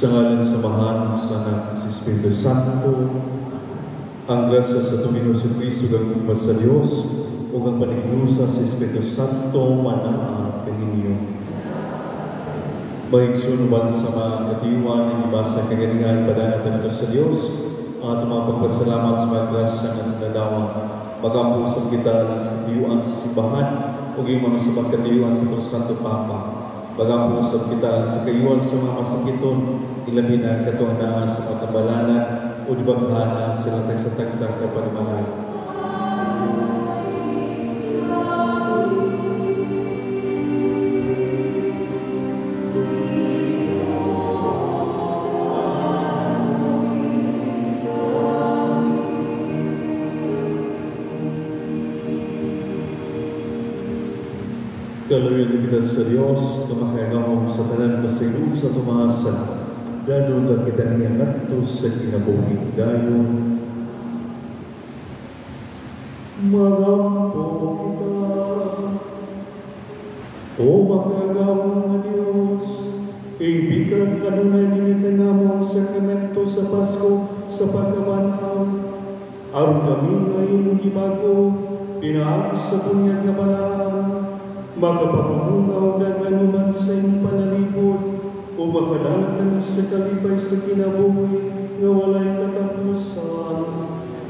Sa ngalan sa Amahan, sa Anak, sa Espiritu Santo, ang grasya sa atong Ginoong Kristo ug ang gugma sa Dios ug ang panaghiusa sa Espiritu Santo manaa kaninyo. Mga igsoon, uban sa mga katiwan ang ibasa kaganihan, padayag nato sa Dios ang atong mga pagpasalamat sa mga grasya nga atong nadawat. Magampo usab kita lang sa katuyuan sa simbahan ug yung mga sa katuyuan sa atong Santo Papa. Magampo usab kita sa kayuan sa mga masakiton, ilabi na katong naa sa mga kabalanan o dibaghana silang tagsa-tagsa ka panimalay. Kalarin kita sa Dios na makagahom sa tanan pasaylo sa tumasan, danon ta kita niya ngadto sa kinabuhi dayon. Magampo kita, O makagahom nga Dios, ibigan kanunay nini kanamo ang sakramento sa Pasko sa pagkabanhaw. Aron kami nga imong gibago, pinaagi sa bunyag nga balaan, makapapamungaw na ganuman sa imong panalipod, o makadang kami sa kalipay sa kinabuhi nga walay katapusan.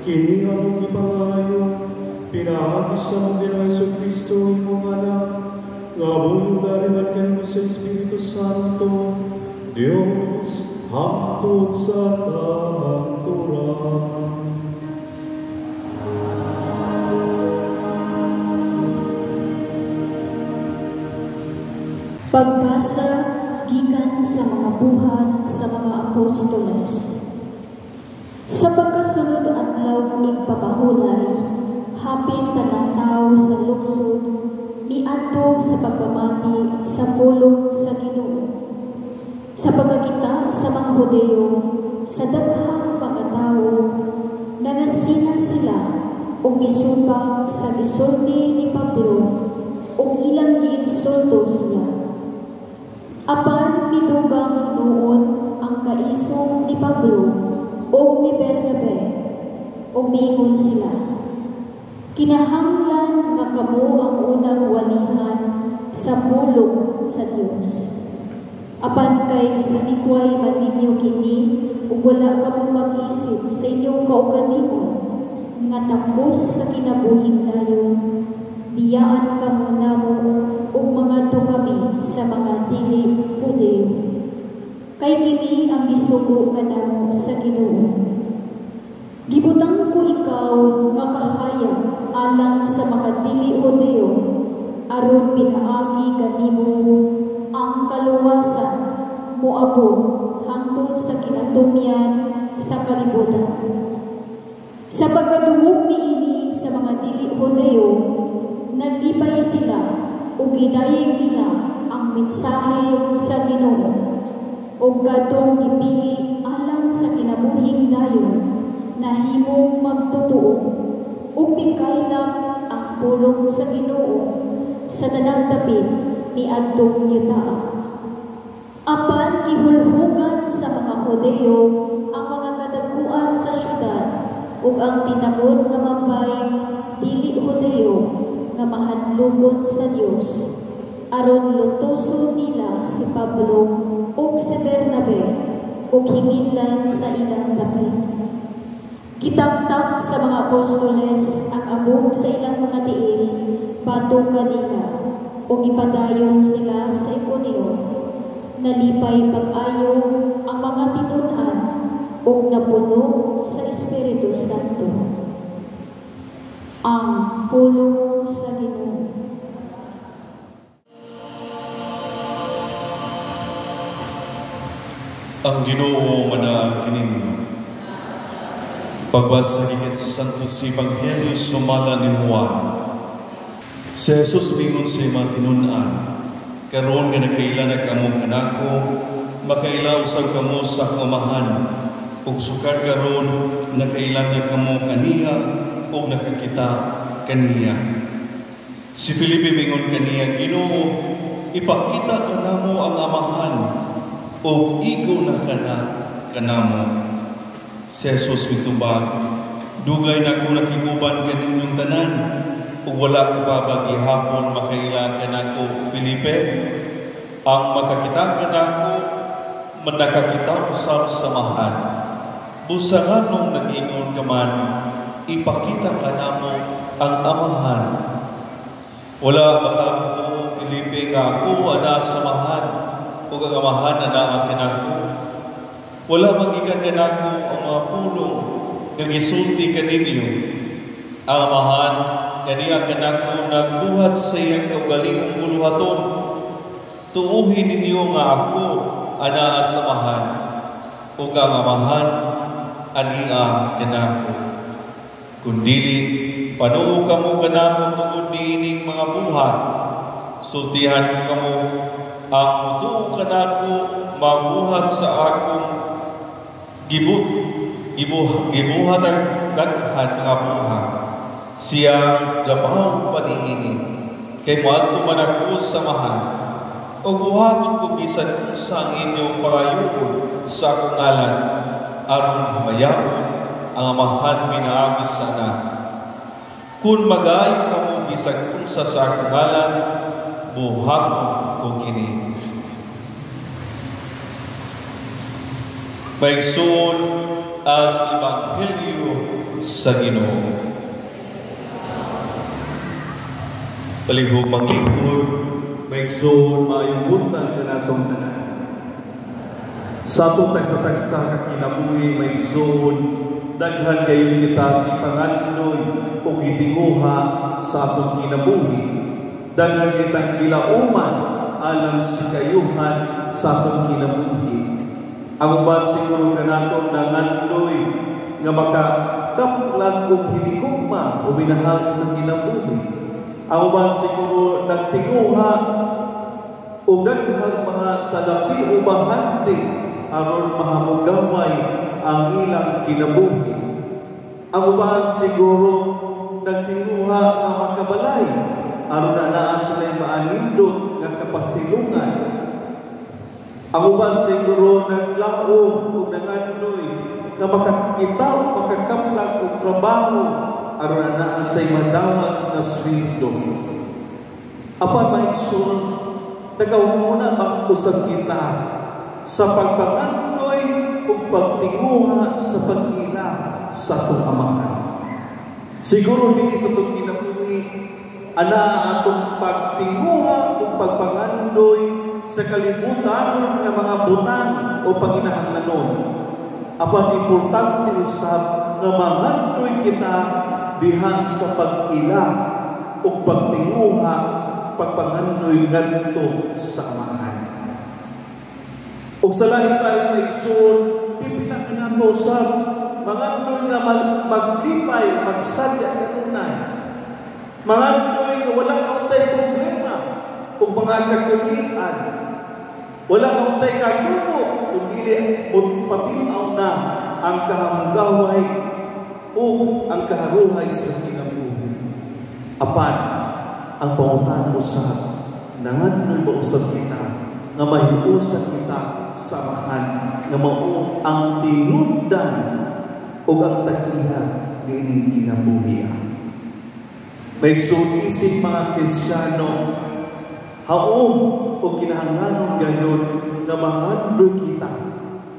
Kini among gipangayo, pinaagi sa among Ginoong Hesukristo imong Anak, nga bulong kanimo sa Espiritu Santo, Dios, hangtod sa kahangturan. Pagbasa gikan sa mga buhat sa mga apostoles. Sa pagkasunod adlaw igpapahulay, hapit tanang tao sa lungsod miadto sa pagpamati sa pulong sa Ginoo. Sa pagkakita sa mga Hudeo sa daghang mga tawo, nangasina sila og misupak sa gisulti ni Pablo ug ilang giinsulto siya. Apan midugang hinuon ang kaisog ni Pablo ug ni Bernabe ug miingon sila, kinahanglan nga kamo ang unang walihan sa pulong sa Dios. Apan kay gisinikway man ninyo kini ug wala kamo mag-isip sa inyong kaugalingon nga takos sa kinabuhing dayon, biyaan kamo namo ug mangadto kami sa mga dili Hudeo. Kay kini ang gisugo kanamo sa Ginoo. Gibutang ko ikaw nga kahayag alang sa mga dili Hudeo, aron pinaagi kanimo ang kaluwasan moabot hangtod sa kinatumyan sa kalibutan. Sa pagkadungog niini sa mga dili Hudeo, nalipay sila ug gidayeg nila ang mensahe sa Ginoo, ug kadtong gipili alang sa kinabuhing dayon nahimong magtotoo, ug mikaylap ang pulong sa Ginoo sa tanang dapit niadtong yuta. Apan gihulhugan sa mga Hudeo ang mga kadagkuan sa syudad ug ang tinamod nga mabayng dili Hudeo nga mahadlokon sa Dios, aron lutoson nila si Pablo ug si Bernabe ug hinginlan sa ilang dapit. Gitaktak sa mga apostoles ang abog sa ilang mga tiil batok kanila ug gipadayon sila sa Iconio. Nalipay pag-ayo ang mga tinun-an ug napuno sa Espiritu Santo. Ang pulong sa Ginoo. Ang Ginoo manaa kininyo. Pagbasa gikan sa Santo Ebanghelyo sumala ni Juan. Si Jesus mingon sa mga tinun-an, karon nga nakaila na kamo kanako, makaila usab kamo sa akong Amahan, ug sukad karon nakaila na kamo kaniya ug nakakita kaniya. Si Felipe mingon kaniya, Ginoo, ipakita kanamo ang Amahan, Ug igo na kana kanamo. Si Jesus mitubag, "Dugay na ko nakiguban kaninyong tanan, ug wala ka pa ba gihapon makaila kanako, Felipe? Ang makakita kanako, nakakita usab sa Amahan. Busa nganong nag-ingon ka man, 'Ipakita kanamo ang Amahan'? Wala ba ka motuo, Felipe, nga ako anaa sa Amahan, ug ang Amahan anaa kanako? Wala magikan kanako ang mga pulong nga gisulti kaninyo. Ang Amahan nga niya kanako nagbuhat sa iyang kaugalingong buluhaton. Tuohi ninyo nga ako anaa sa Amahan, ug ang Amahan ania kanako. Kung dili, panuo kamo kanako tungod niining mga buhat. Sultihan ko kamo, ang mutuo kanako mabuhat sa akong gibuhat ang daghan mga buhat. Siya labaw pa niini, kay moadto man ako sa Amahan. Ug buhaton ko bisan unsa ang inyong pangayoon sa akong ngalan, aron himayaon ang Amahan pinaagi sa Anak. Kung magayo kamo bisan unsa sa akong ngalan, buhaton ko kini." Maigsoon ang Ebanghelyo sa Ginoo. Palihog maglingkod, maigsoon, maayong buntag kanatong tanan. Sa atong tagsa-tagsa ka kinabuhi, maigsoon, daghan kayo kita ipangandoy o gitinguha sa atong kinabuhi. Daghan kitang gilauman alang sikayuhan sa atong kinabuhi. Ang uban siguro kanato nangandoy nga makakaplag og hinigugma o minahal sa kinabuhi. Ang uban siguro nagtinguha og daghang mga salapi o bahandi aron mahamugaway ang ilang kinabuhi. Ang uban siguro nagtinguha nga makabalay aron na naa sila'y maanindot nga kapasilungan. Ang uban siguro naglaom o nangandoy nga makakita o makakaplag og trabaho aron na naa siya'y madawat nga sweldo. Apan maigsoon, nagahuna makusab kita sa pagpangandoy ug pagtinguha sa pag-ila sa atong Amahan. Siguro dinhi sa atong kinabuhi, anaa atong pagtinguha ug pagpangandoy sa kalibutanon nga mga butang o panginahanglanon. Apan importante usab nga mangandoy kita diha sa pag-ila ug pagtinguha, pagpangandoy ngadto sa Amahan. Ug sa laing bahin, maigsoon, pipila kanato usab mangandoy nga maglipay, magsadya kanunay. Mangandoy nga wala na untay problema ug mga kakulian. Wala na untay kagubo, kundi patin-aw na ang kahamugaway o ang kaharuhay sa kinabuhi. Apan, ang pangutana usab, nangandoy ba usab kita nga mahiusa kita sa Amahan nga mao ang tinubdan o ang tag-iya niining kinabuhi? Maigsoon, isip mga Kristiyano, haom o kinahanglanon gayod nga mangandoy kita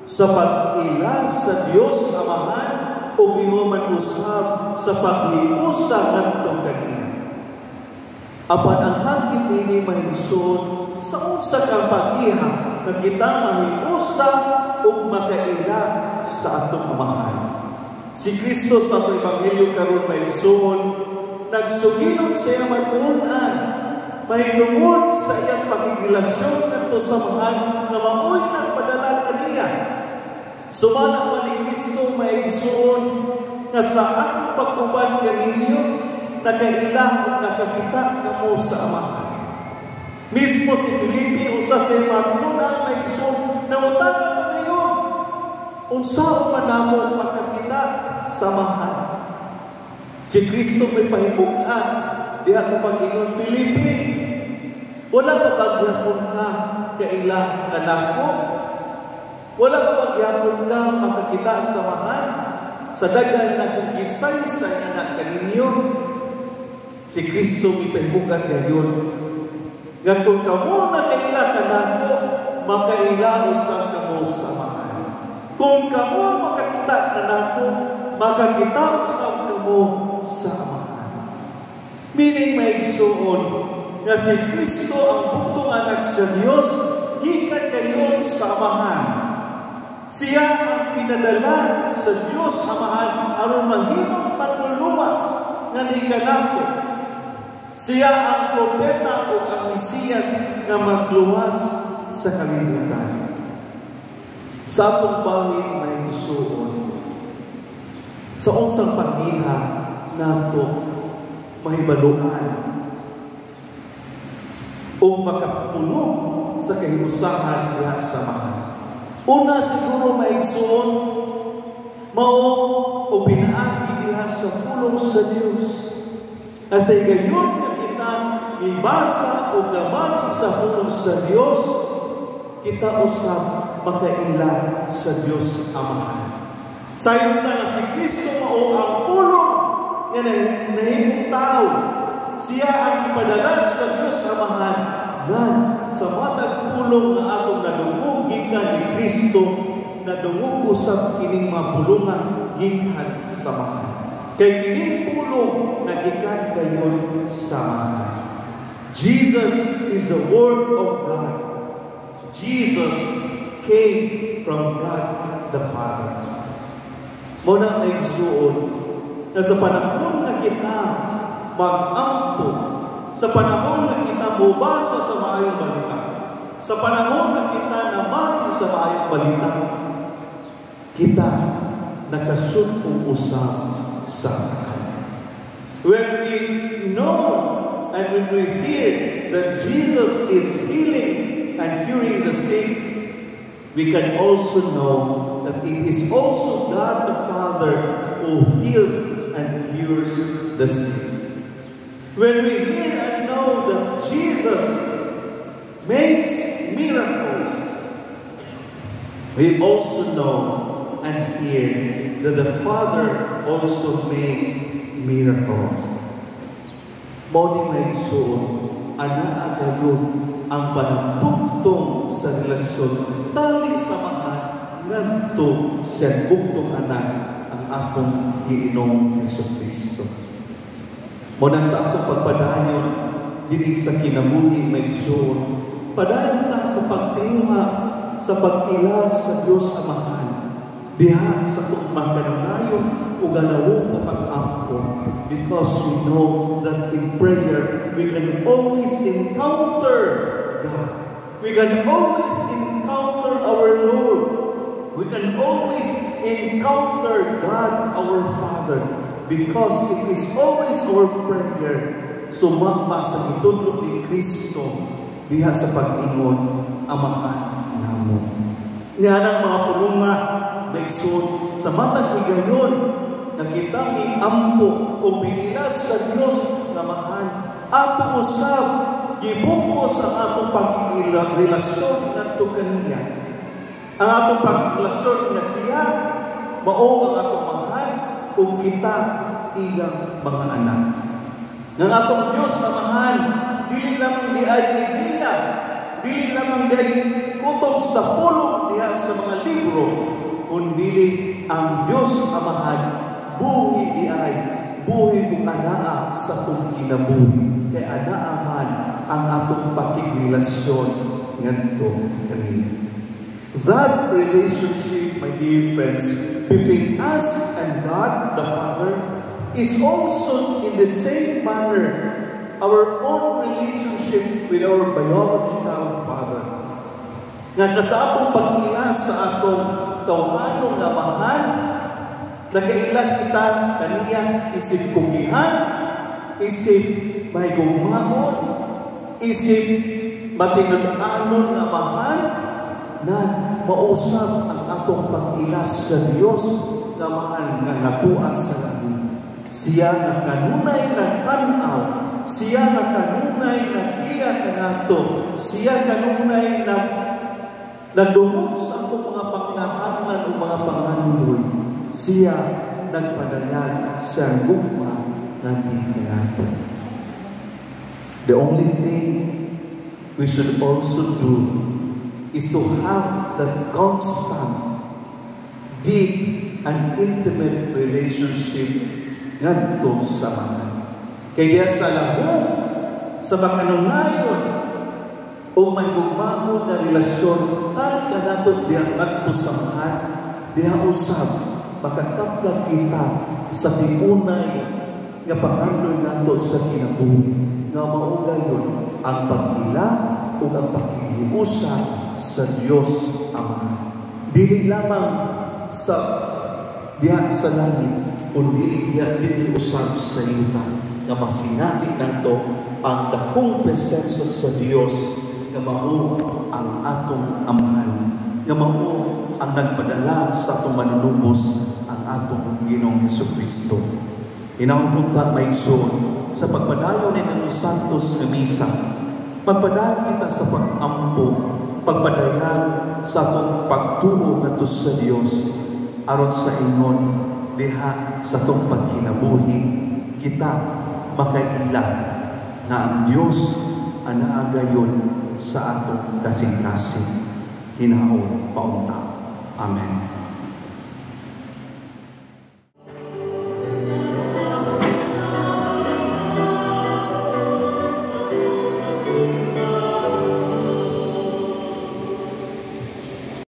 sa pag-ila sa Dios Amahan o ingon usab sa paghiusa ngadto kaniya. Apan ang hangit nini, maigsoon, sa unsa kang pag-iha nga kita mahiusa ug makaila sa atong Amahan? Si Kristo sa atong Ebanghelyo karon, maigsoon, nagsugilon sa iyang matuon-an mahitungod sa iyang pakigrelasyon ngadto sa Amahan nga maoy nagpadala kaniya. Sumala pa ni Kristo, maigsoon, nga sa akong pag-uban kaninyo, nakaila ug nakakita kamo sa Amahan. Mismo si Felipe, usa sa iyang matuon-an, maigsoon, nangutana pa ngayon, "Unsa man namo makakita sa Amahan?" Si Kristo may pahibuk-an diha sa pag-ingon, "Felipe, wala pa ba gyapon ka kaila kanako?" Wala ba magyapon ka makakita sa Amahan sa daghan na kung gisaysay na kaninyo? Si Kristo mipahibugat gayon nga kung kamo nakaila kanako, makaila usab kamo sa Amahan. Kung kamo makakita kanako, makakita usab kamo sa Amahan. Meaning, maigsuon, nga si Kristo ang bugtong anak sa Dios, gikan kayon sa Amahan. Siya ang pinadala sa Dios Amahan aron mahimong manluluwas nga ni kanato. Siya ang propeta o ang Mesiyas nga magluwas sa kalibutan. Sa atong bahin, maigsuon, sa unsang panggiha nato mahibaluan o makapuno sa kahiusahan diha sa Amahan? Una siguro, maigsuon, mao o pinaagi diha sa pulong sa Dios. Kasi gayon nga kita mibasa o namati sa pulong sa Dios, kita usab makaila sa Dios Amahan. Sayon na nga si Kristo mao ang pulong nga nahimong tao. Siya ang ipadala sa Dios Amahan nan sa matag pulong nga atong nadungog gikan ni Kristo, nadungog usab kining mga pulungan gikan sa Amahan. Kay kining pulong nagikan kayon sa Amahan. Jesus is the Word of God. Jesus came from God the Father. Mao na, igsuon, na sa panahon na kita mag-ampo, sa panahon na kita mubasa sa maayong balita, sa panahon na kita namati sa maayong balita, kita nakasud-ong usab sa Amahan. When we know and when we hear that Jesus is healing and curing the sick, we can also know that it is also God the Father who heals and cures the sick. When we hear and know that Jesus makes miracles, we also know and hear that the Father also makes miracles. Mao ni, maigsuon, anaa gayon ang panagdugtong sa relasyon tali sa Amahan ngadto sa bugtong anak, ang atong Ginoong Hesus Kristo. Mao na sa atong pagpadayon dinhi sa kinabuhi, maigsuon, padayon ta sa pagtinguha sa pag-ila sa Dios Amahan diha sa atong makanunayon ug alawong nga pag-ampo, because we know that in prayer we can always encounter God. We can always encounter our Lord. We can always encounter God our Father because it is always our prayer, sumama sa gitudlo ni Kristo diha sa pag-ingon, "Amahan namo." Nga ng mga pulunga, maigsoon, sa matag higayon nga kita miampo o miila sa Dios nga Amahan, ato usab gibukos ang atong pagrelasyon ngadto kaniya. Ang atong pagrelasyon nga siya mao ang atong Amahan ug kita iyang mga anak. Nga atong Dios Amahan dili lamang di ay ideya, dili lamang di ay kutob sa pulong diha sa mga libro, kundi ang Dios Amahan buhi di ay, buhi ug anaa sa atong kinabuhi, kay anaa man ang atong pakigrelasyon ngadto kaniya. That relationship, my dear friends, between us and God the Father is also in the same manner our own relationship with our biological father. Nga sa atong pag-ila sa atong tawhanong amahan, nakaila kita kaniya isip kugihan, isip mahigugmaon, isip matinud-anon nga amahan, na mausab ang atong pag-ila sa Dios nga Amahan nga natua sa langit. Siya nga kanunay nagtan-aw, siya nga kanunay naggiya kanato, siya kanunay nag Nagdungog sa atong mga panginahanglan o mga pangandoy. Siya nagpadayag sa gugma ngadto kanato. The only thing we should also do is to have that constant, deep, and intimate relationship ngadto sa Amahan. Kay diya sa lahom, sa makanunayon, o may gugmaon nga relasyon, tali ka nato diha ngadto sa Amahan, diha usab makakaplag kita sa tiunay nga pangandoy nato sa kinabuhi nga mao gayon ang pag-ila ug ang pakighiusa sa Dios Ama. Dili lamang sa diha sa langit, kundi diha dinhi usab sa yuta nga masinati nato ang dakong presensya sa Dios nga mao ang atong Amahan, nga mao ang nagpadala sa atong Manunubos, ang atong Ginoong Hesus Kristo. Hinaot unta, mga igsoon, sa pagpadayon ni atong Santos nga Misa, magpadayon kita sa pag-ampo, pagpadayag sa atong pagtuo ngadto sa Dios, aron sa ingon diha sa atong pagkinabuhi kita makaila nga ang Dios anaa gayon sa atong kasing-kasing. Hinaot paunta. Amen.